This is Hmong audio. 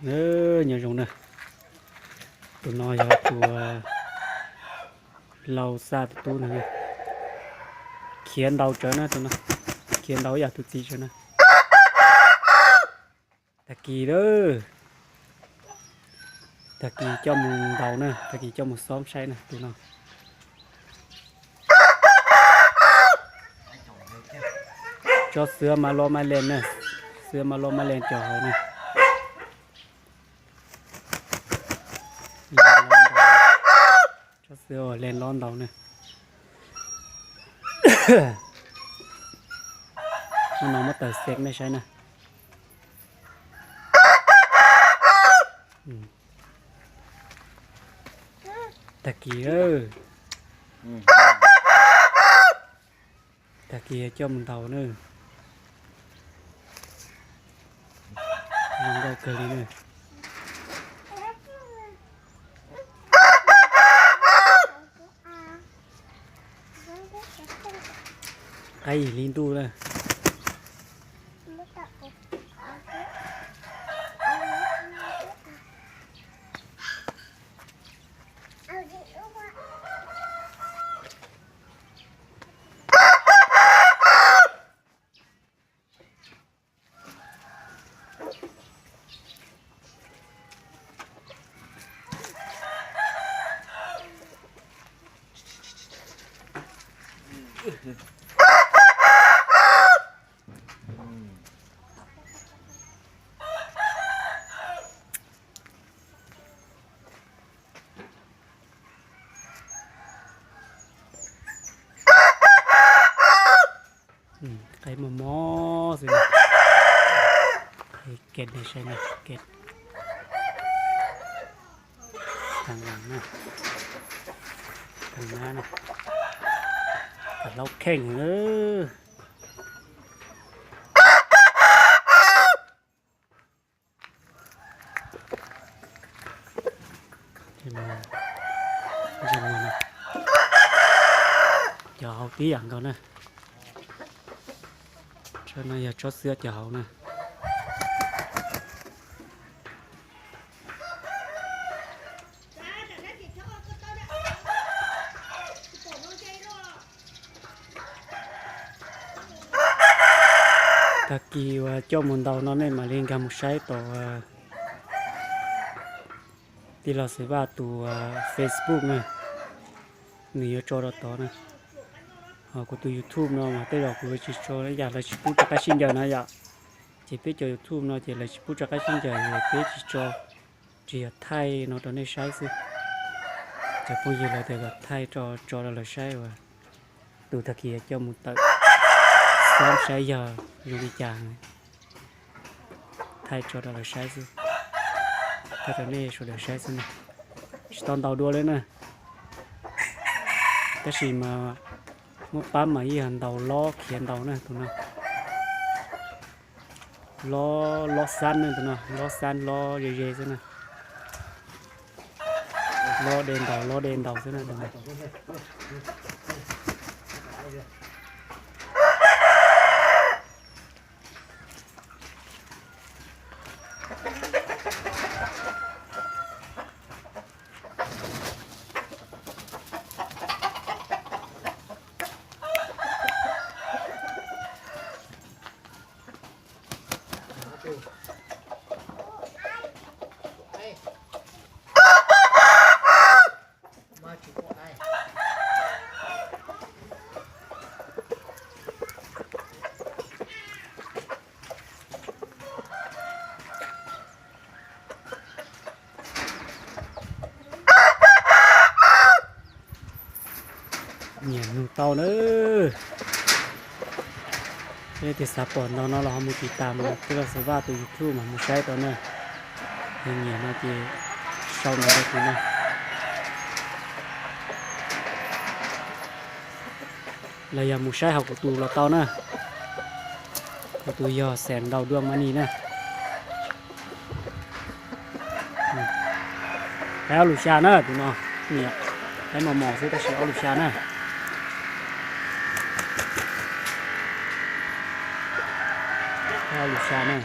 Nyob zoo na, tus no yog tus lau xa tus tub no, khiav ntaus tsawv na tus no, khiav ntaus ib yam tus txiv tsawv na. Tag kis lawm, tag kis coj mus ntaus na, tag kis coj mus xob saib na tus no. Tsob xwb mas loj mas lees na, xwb mas loj mas lees cov hauv na. Tsob xwb lees lob ntaus na. Hnub no muab tawm xeem nej saib na. Tag kis, tag kis coj mus ntaus na. Zoo nkauj kawg li na. Qaib yim li ntuj na. Qaib mos mos xwb na. Kem saib na, kem. Tag nab na, tag nab na, tag hlaub kheej na. Cov hauv tib yam nkaus na. Tsob no yog tsob xwb cov hauv na. Tag kis uas coj mus ntaus no nej mam li nkag mus saib tom tij laug Xwm Vaj tus Facebook na, nws yuav tso rau tod na. Ho kuv tus YouTube no mas tej zaum kuv tsis tso ib yam lawv tsis pub rov qab sib ncaws na yom. Ces peb cov YouTube no ces lawv tsis pub rov qab sib ncaws, peb tsis tso, tsis yog thaij no rau nej saib xwb. Cov phooj ywg lawv tias kom thaij tso rau lawv saib uas tus tag kis coj mus tawm xob saib yog zoo li cas, thaij tso rau lawv saib xwb, thaij rau nej sawv daws saib xwb na. Tsis tau ntaus dua li na, tab sis mas muab pab mas yeej yog ntaus lob khiav ntaus na tus no. Lob, lob xab na tus no, lob xab lob ze ze xwb na. Lob de ntaus, lob de ntaus xwb na tus no. Nyiam nug tau na. Leej twg xav pom ntau no los ho mus tiv tas tij laug Xwm Vaj tus YouTube mas mus saib tau na. Yog nyiam no ces sau ntawv rau kuv na. Los yog mus saib hauv kuv tus los tau na. Kuv tus yog xeem ntaus dua mas ni na. Qaib ob lus xya na tus no, niam, qaib mos mos xwb tab sis ob lus xya na. Qaib ob lus xya na.